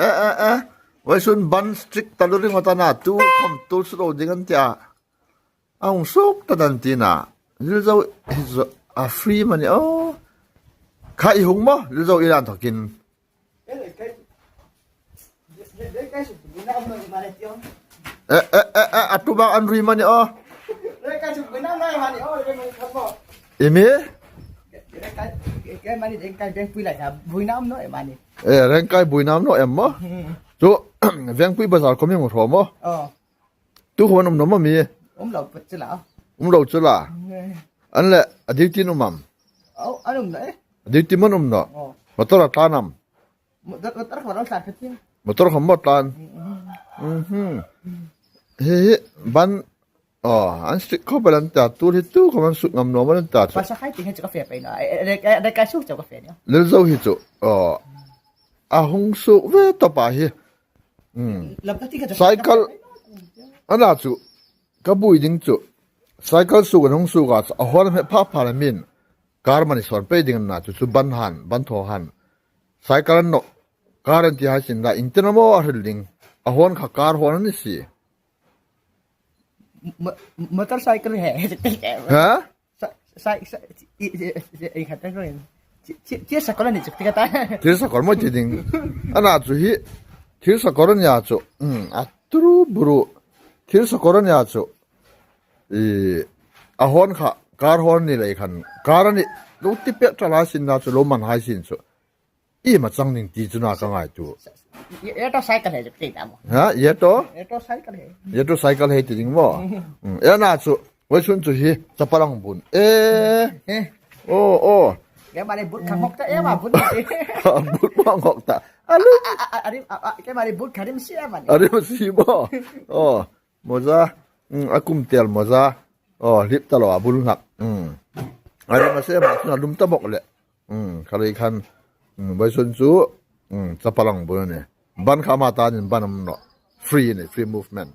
Eh eh eh. Wai sun ban strict talu ringawt a na tu khawm tul su lo ding an tia. A hung suk ta dan ti na. Lilzo hi chu a free mani aw. Kha i hung maw Lilzo i lan thawkin. Eh eh eh eh a tu bang an rui mani aw. Imi? Eh rengkai buinam no em maw? Chu Vengpui bazar kawm hi hmu hraw maw? Tu khaw an um nom ami? Um lo chu la. Um lo chu la. An le a duty an um am. Oh, an um na e. A duty man um no. Motor a tlan am. Motor kha lo tlan kha Motor kha mo tlan. Mhm. Hi hi ban oh an strict kho bal an ta tu hi tu kho man sut ngam no man ta chu. Pasal khai ting chu ka fe pe na. Re kai su chu ka fe ni. Lil zo hi chu oh a hung su ve to pa hi. Cycle ana chu ka bui ding chu cycle su kan hung su ka a hor me pha pha la min kar mani sor pe ding na chu chu ban han ban tho han cycle no kar an ti ha sin da in tin mo a hril ding a hon kha kar hon ani si motorcycle he ha Thil sakawr mawi ti ding ana chu hi thil sakawr ania chu umm a turu buru thil sakawr ania chu ih a hawn kha car hawn ni lei khan car ani lo ti pek tha lai sin na chu lo man hai sin chu i ma chang ning ti chu na ka ngai tu ha ye to ye to cycle he ti ding mo e na chu wai chun chu hi chapalang bun e o o cái mà này bút khang hok ta em à bút bút bang hok ta alu cái mà này bút khang si em à ari si bo o moza akum tel moza o lip ta lo abul ngak ari ma se ma na lum ta bok le Um khalei khan um vaison chu um chapalang bul ani. Ban kha ama tan in ban am no free ani free movement.